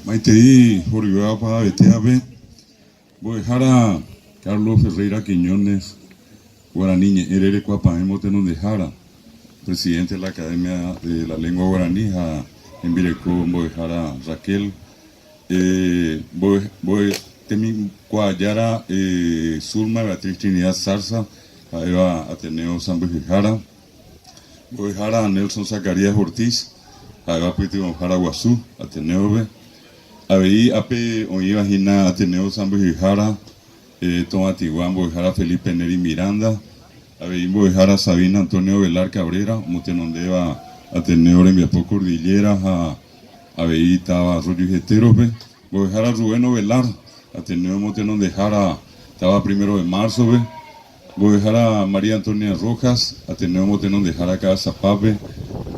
Maitei horyvéva opavavetévape, Mbo'ehára Carlos Ferreira Quiñónez, Guarani Ñe'ẽ Rerekuapavẽ Motenondehára, Presidente de la Academia de la Lengua Guarani ha hembireko Mbo'ehára Raquel, Tembikuaajára Zulma Beatriz Trinidad Zarza, ha'éva Ateneo Sãmbyhyhára, Mbo'ehára Nelson Zacarías Ortiz, ha'éva Pytyvõhára Guasu Ateneo-pe, avei ápe oĩva hína Ateneo Sãmbyhyhára Tovatĩgua Mbo'ehára Felipe Neri Miranda, avei Mbo'ehára Sabina Antonio Ovelar Cabrera, omotenondéva Ateneo rembiapo Cordillera ha Avei táva Arroyo Ijetérope, mbo'ehára Rubén Ovelar, Ateneo motenondehára táva Primero de Marzo-pe, mbo'ehára María Antonia Rojas, Ateneo motenondehára Ka'asapápe,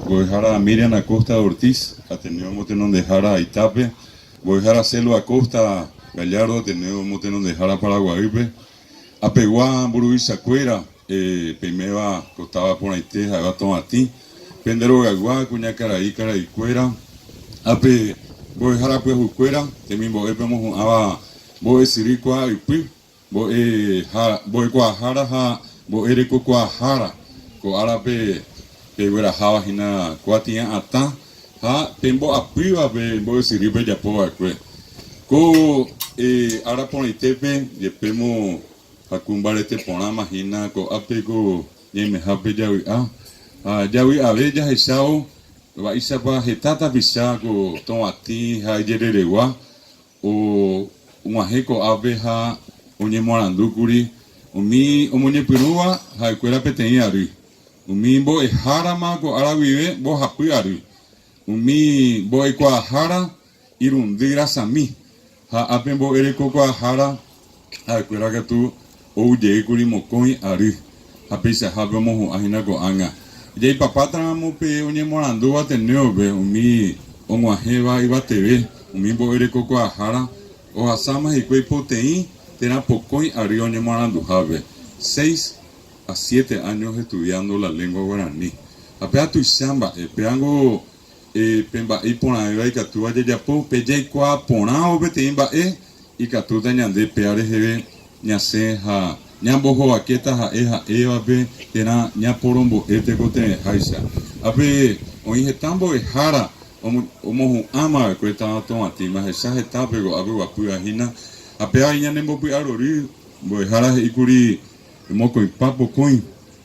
mbo'ehára Miriam Acosta de Ortiz, Ateneo motenondehára Itápe, mbo'ehára Selva Acosta Gallardo, Ateneo motenondehára Paraguaýpe, Apegua mburuvichakuéra peiméva ko táva porãite ha'éva Tovatĩ, pende rogaygua, kuñakarai, karaikuéra, ha pe mbo'ehára pyahukuéra, temimbo'épe omohu'ãva mbo'esyry kuaa'ypy, mbo'ekuaahára ha mbo'erekokuaahára, ko árape pegueraháva hína kuatia'atã ha pembo'apýva pe mbo'esyry pejapo va'ekue. Ko ára porãitépe jepémo haku mbarete porãma hína ko'ápe ko ñaimehápe javy'a ha javy'ave jahechávo mba'éichapa heta tapicha ko tovatĩ ha ijereregua Og̃uahẽ ko'ápe ha oñemoarandúkuri umi omoñepyrũva ha'ekuéra peteĩ ary, umi mbo'ehárama ko ára guive mbohapy ary, umi mbo'ekuaahára irundy rasami ha ápe mbo'erekokuaahára ha'ekuéra katu oujeýkuri mokõi ary ha peichahápe omohu'ã hína ko'ág̃a. Jaipapátaramo pe oñemoarandúva Ateneo-pe umi og̃uahẽva yvateve, umi mbo'erekokuaahára ohasáma hikuái poteĩ térã pokõi ary oñemoaranduhápe, seis a siete años estudiando la lengua guaraní. Ha péva tuicha mba'e, pévango Pe mba'e iporãvéva ikatúva jajapo, pe jaikuaa porãvo peteĩ mba'e, ikatúta ñande péa reheve ñasẽ ha ñambohovakéta ha'e ha'évape térã ñaporombo'e tekotevẽháicha. Ápe oĩ heta mbo'ehára omohu'ãma va'ekue táva Tovatĩme, ahecha hetápe ko'ápe guapýva hína, ha péva iñanembopy'arory mbo'ehára he'i kuri mokõipa pokõi.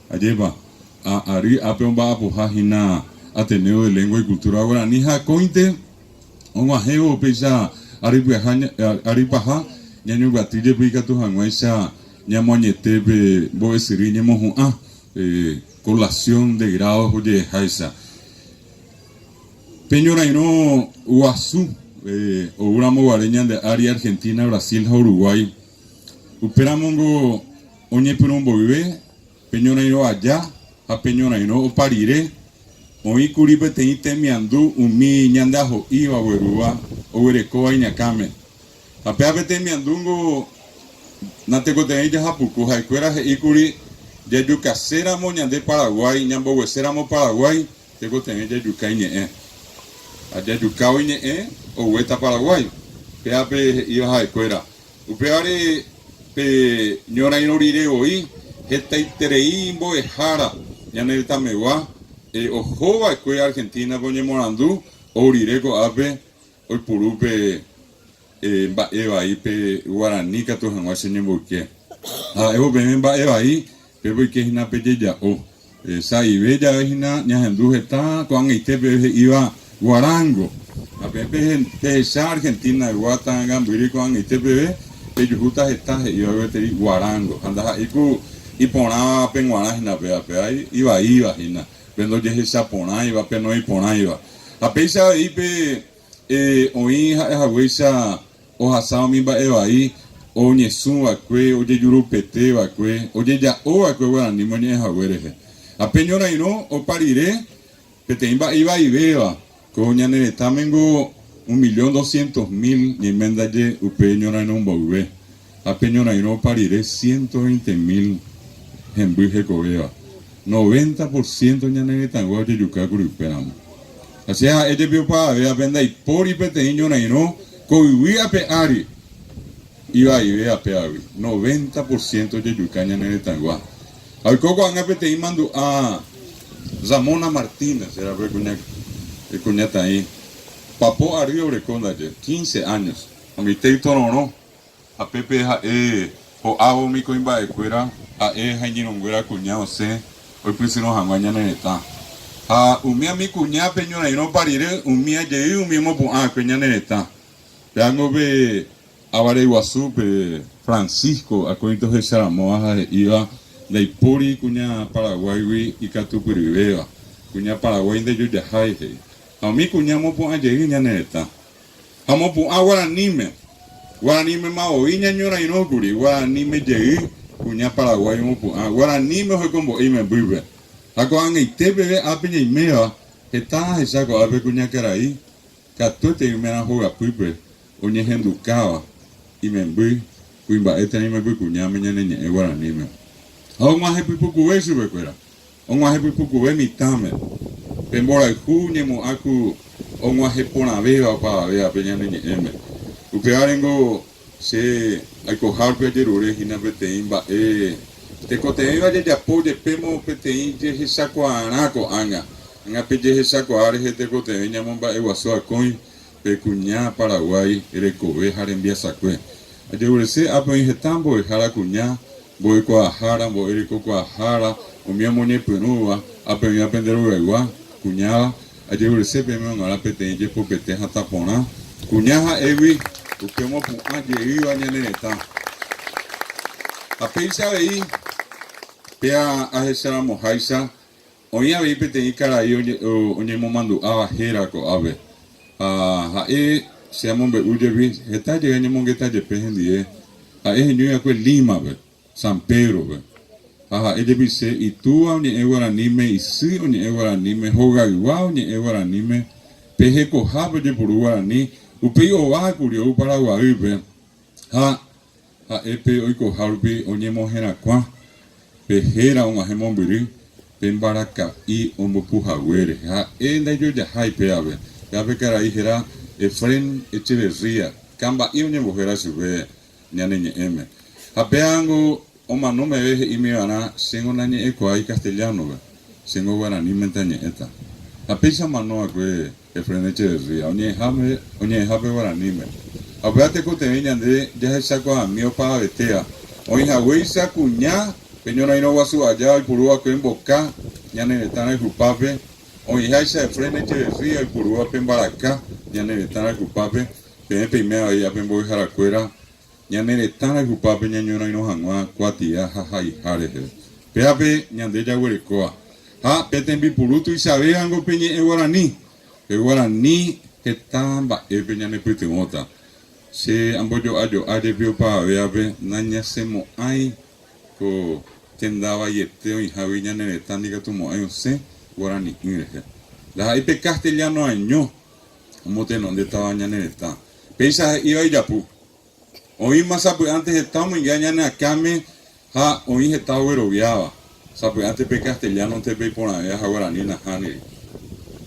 Ajépa, a ary ápe omba'apoha hína Ateneo de Lengua y Cultura Guarani ha akóinte og̃uahẽvo upéicha ary paha ñañombyaty jepi ikatu hag̃uáicha ñamoañete pe mbo'esyry ñemohu'ã, colación de grados oje'eháicha. Pe ñorairõ guasu oúramo guare ñande ári Argentina, Brasil ha Uruguay, upéramongo Oñepyrũ mboyve pe ñorairõ aja ha pe ñorairõ opa rire, oĩ kuri peteĩ temiandu umi ñandeaho'íva oguerúva oguerekóva iñakãme. Ha péva pe temiandúngo natekotevẽi jahapuku, ha'ekuéra he'i kuri jajukaséramo ñande Paraguái, ñambogueséramo Paraguái, tekotevẽ jajuka iñe'ẽ. Ha jajukávo iñe'ẽ, oguéta Paraguái. Péva pe he'íva ha'ekuéra. Upévare pe ñorairõ rire voi hetaiterei mbo'ehára ñane retãmegua oho va'ekue Argentina-pe oñemoarandu ou rire ko'ápe oipuru pe mba'e vai pe guarani katu hag̃ua che ñemboyke. Ha'évo peẽme mba'e vai pépe oike hína pe jeja'o. Sa'ive jave hína ñahendu heta ko'ag̃aite peve he'íva guarango. Ha peẽ pehecha Argentina-ygua ta'angambyry ko'ag̃aite peve pejuhúta heta he'íva gueteri guarango. Ha ndaha'éi ku iporãva peg̃uarã hína péva, péva ivaíva hína, pe ndojehechaporãiva, pe noĩporãiva. Ha péicha avei pe oĩ ha'ehaguéicha Ohasa umi mba'e vai oñesũ va'ekue, ojejurupete va'ekue, ojeja'o va'ekue guaraníme oñe'ẽ hague rehe. Ha pe ñorairõ opa rire, peteĩ mba'e ivaivéva, ko ñane retãmengo un millón doscientos mil ñaime ndaje upe ñorairõ mboyve, ha pe ñorairõ opa rire ciento veinte mil hemby hekovéva. Noventa por ciento ñane retãygua ojejuka kuri upéramo. Ha che ha'e jepi opavavévape ndaipóri peteĩ ñorairõ. Ko yvy ape ári ivaive apévagui, noventa por ciento ojejuka ñane retãygua. Ha oiko ko'ág̃a peteĩ mandu'a Ramona Martínez héra pe kuña kuñataĩ papo ary oreko ndaje, quince años, ha itororõ Ha pépe ha'e ho'ávo umi kuimba'ekuéra, ha'e ha iñirũnguéra kuña osẽ oipysyrõ hag̃ua ñane retã. Ha umi ami kuña pe ñorairõpa rire, umía jey umi omopu'ã akue ñane retã. Péango pe avareguasu pe Francisco akóinte ohecharamóva ha he'íva ndaipóri kuña Paraguáigui ikatupyryvéva, kuña Paraguái ndejojahái, he'i. Ha umi kuña omopu'ã jey ñane retã. Ha omopu'ã guaraníme. Guaranímema voi ñañorairõkuri, guaraníme jey kuña Paraguái omopu'ã, guaraníme ohekombo'e imembýpe. Ha ko'ag̃aite peve ápe ñaiméva, heta ahecha ko'ápe kuñakarai katuete oimerã hogapýpe oñehendukáva imemby kuimba'e térã imemby kuñáme ñane ñe'ẽ guaraníme. Ha og̃uahẽ pypukuve chupekuéra. Og̃uahẽ pypukuve mitãme, pe mborayhu ñemo'ã ku og̃uahẽ porãvéva opavavévape ñane ñe'ẽme. Upévarengo che aikohárupi ajerure hína peteĩ mba'e tekotevẽva jajapo jepémo peteĩ jehechakuaarã ko'ág̃a. Ág̃a pe jehechakuaa rehe tekotevẽ ñamomba'eguasu akói pe kuña Paraguái rekove ha rembiasakue. Ajerurese ápe oĩ heta mbo'ehára kuña, mbo'ekuaahára, mbo'erekokuaahára, umi omoñepyrũva, ápe oĩva pende rogaygua, kuñáva, ajerurese peẽme og̃uarã peteĩ jepopete hatã porã, kuña ha'égui upe omopu'ã jeýva ñane retã. Ha péicha avei, péa ahecharamoháicha, Oĩ avei peteĩ karai oñemomandu'áva héra ko'ápe, ha ha'e che amombe'u jepi heta jey añemongeta jepe hendie, ha'e heñói va'ekue Lima-pe, San Pedro-pe. Ha ha'e jepi che itúva oñe'ẽ guaraníme, isy oñe'ẽ guaraníme, hogaygua oñe'ẽ guaraníme, pe hekohápe ojepuru guarani, upéi ova kuri ou Paraguaýpe, ha Ha'e pe oikoha rupi oñemoherakuã pe héra og̃uahẽ mombyry pe mbaraka'i ombopu haguére. Ha'e ndaijojahái pévape. Péva pe karai héra Efrén Echeverría, kamba'i oñembohéra chupe ñane ñe'ẽme. Ha pévango omano meve he'ímivarã chéngo nañe'ẽkuaái castellano-pe, chéngo guaranímente añe'ẽta. Ha péicha omano va'ekue Efrén Echeverría, oñe'ẽháme, oñe'ẽhápe guaraníme. Ha upéva tekotevẽ ñande jahechakuaami opavavetéva. Oĩ haguéicha kuña pe ñorairõ guasu aja oipuru va'ekue mboka ñane retã rayhupápe, oĩháicha Efrén Echeverría oipurúva pe mbaraka ñane retã rayhupápe, peẽ peime avei ápe mbo'eharakuéra Ñane retã rayhupápe ñañorairõ hag̃ua kuatia ha haiha rehe. Pévape ñande jaguerekóva. Ha pe tembipuru tuichavévango pe ñe'ẽ guarani. Pe guarani heta mba'épe ñanepytyvõta. Che ambojo'ajo'a jepi opavavévape nañasẽmo'ãi ko tenda vaiete oĩhágui ñane retã ndikatumo'ãi osẽ guarani'ỹ rehe. Ndaha'éi pe castellano año omotenondétava ñane retã. Péicha he'íva ijapu. Oĩma sapy'ánte heta omoinge ñane akãme ha oĩ heta ogueroviáva. Sapy'ánte pe castellánonte pe iporãvéva ha guarani nahániri.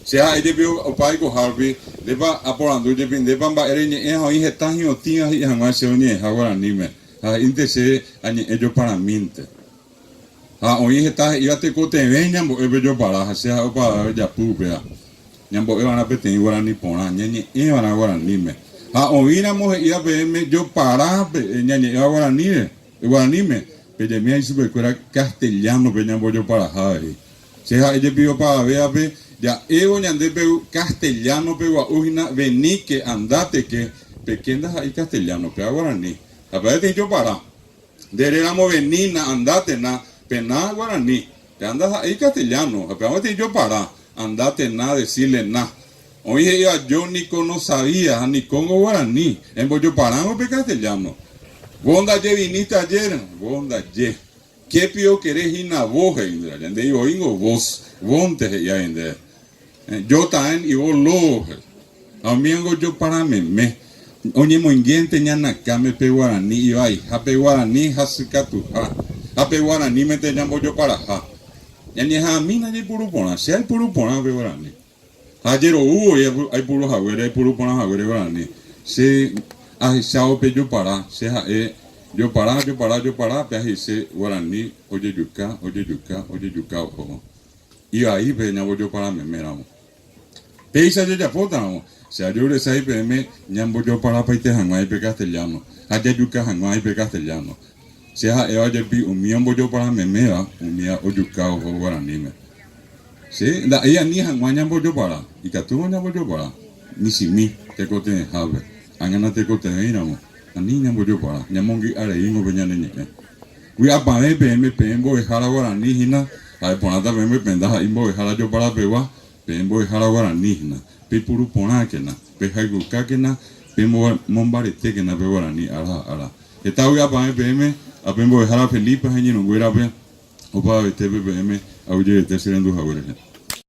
Che ha'e jepi opa aikoha rupi, ndépa aporandu jepi, ndépa mba'e reñe'ẽ ha oĩ heta hi'otĩva he'i hag̃ua che oñe'ẽha guaraníme ha he'ínte che añe'ẽ joparamínte. Ha oĩ heta he'íva tekotevẽ ñambo'e pe jopara ha che ha'e opavave ojapo upéva. Ñambo'e va'erã peteĩ guarani porã, ñañe'ẽ va'erã guaraníme. Ha oĩ ramo he'íva peẽme jopara pe ñañe'ẽva guaraníre, guaraníme, pejemíva ichupekuéra castellano-pe ñambojoparaha avei. Che ha'e jepi opavavévape ja'évo ñande pe castellano-pe gua'u hína veníke, andáteke, peke ndaha'éi castellano, péva guarani. Ha péva peteĩ jopara. Nde réramo venína, andátena, pena guarani. Pe ndaha'éi castellano, ha péva peteĩ jopara, andátena, decirle na. Oĩ he'íva yo niko no sabía ha nikóngo guarani, embojoparángo pe castellano. Vos ndaje viniste ayer, vos ndaje. Qué pio querés hína vos, he'i nde raja, nde'i voíngo vos, vónte he'i avei ndéve. Yo taen y vos lo, he'i. Ha umívango jopara meme. Oñemoingénte ñanakãme pe guarani ivaiha, pe guarani hasykatuha, ha pe guaranímente ñambojoparaha. Ñañeha'ãmína jaipuru porã. Che aipuru porã pe guarani. Ha ajerovu voi aipuru haguére, aipuru porã haguére guarani. Che ahechávo pe jopara, che ha'e, Jopara, jopara, jopara, pe aheise guarani ojejuka, ojejuka, ojejuka ohóvo. Ivai pe ñambojopara meme ramo. Péicha jajapóta ramo, che ajeruresái peẽme ñambojoparapaite hag̃ua ipe castellano ha jajuka hag̃ua ipe castellano. Che ha'éva jepi umi ombojopara meméva umía ojuka oho guaraníme. Che nda'éi ani hag̃ua ñambojopara, ikatúma ñambojopara, michĩmi tekotevẽhápe, ág̃a natekotevẽiramo, ani ñambojopara, ñamongy'a reíngo pe ñane ñe'ẽ. Vy'apavẽ peẽme peẽ mbo'ehára guarani hína, ha'e porãta peẽme peẽ ndaha'éi mbo'ehára joparapegua, peẽ mbo'ehára guarani hína, peipuru porãkena, pehayhukákena, pemombaretékena pe guarani ára ha ára. Heta vy'apavẽ peẽme ha pe mbo'ehára Felipe ha iñirũnguérape opavavetépe peẽme aguyjevete che rendu hague rehe.